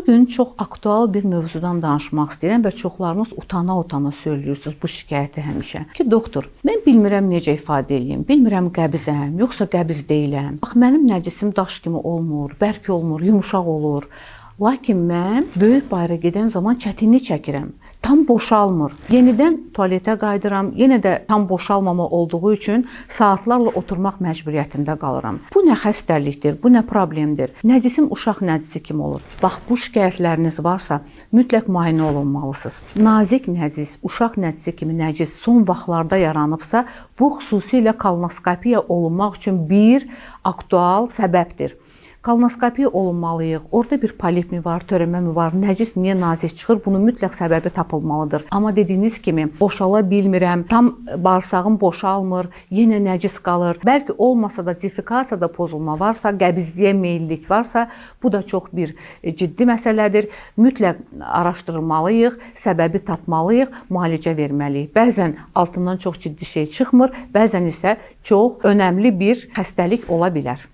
Bu gün çox aktual bir mövzudan danışmaq istəyirəm və çoxlarınız utana-utana söyləyirsiniz bu şikayəti həmişə. Ki doktor, mən bilmirəm necə ifadə eləyim, bilmirəm qəbizəm, yoxsa qəbiz deyiləm. Bax mənim nəcisim daş kimi olmur, bərk olmur, yumşaq olur. Lakin mən böyük bayıra gedən zaman çətinlik çəkirəm. Tam boşalmır. Yenidən tualetə qayıdıram. Yenə də tam boşalmama olduğu üçün saatlarla oturmaq məcburiyyətində qalıram. Bu nə xəstəlikdir, bu nə problemdir? Nəcisim uşaq nəcisi kimi olur. Bax bu şikayətləriniz varsa, mütləq müayinə olunmalısınız. Nazik nəcis, uşaq nəcisi kimi nəcis son vaxtlarda yaranıbsa, bu xüsusilə kolonoskopiya olunmaq üçün bir aktual səbəbdir. Kolonoskopiya olunmalıyıq. Orada bir polip mi var, törəmə mi var, nəcis niyə nazik çıxır? Bunun mütləq səbəbi tapılmalıdır. Amma dediyiniz kimi boşala bilmirəm, tam bağırsağım boşalmır, yenə nəcis qalır. Bəlkə olmasa da defikasiyada pozulma varsa, qəbizliyə meyillik varsa, bu da çox bir ciddi məsələdir. Mütləq araşdırılmalıyıq, səbəbi tapmalıyıq, müalicə verməliyik. Bəzən altından çox ciddi şey çıxmır, bəzən isə çox önəmli bir xəstəlik ola bilər.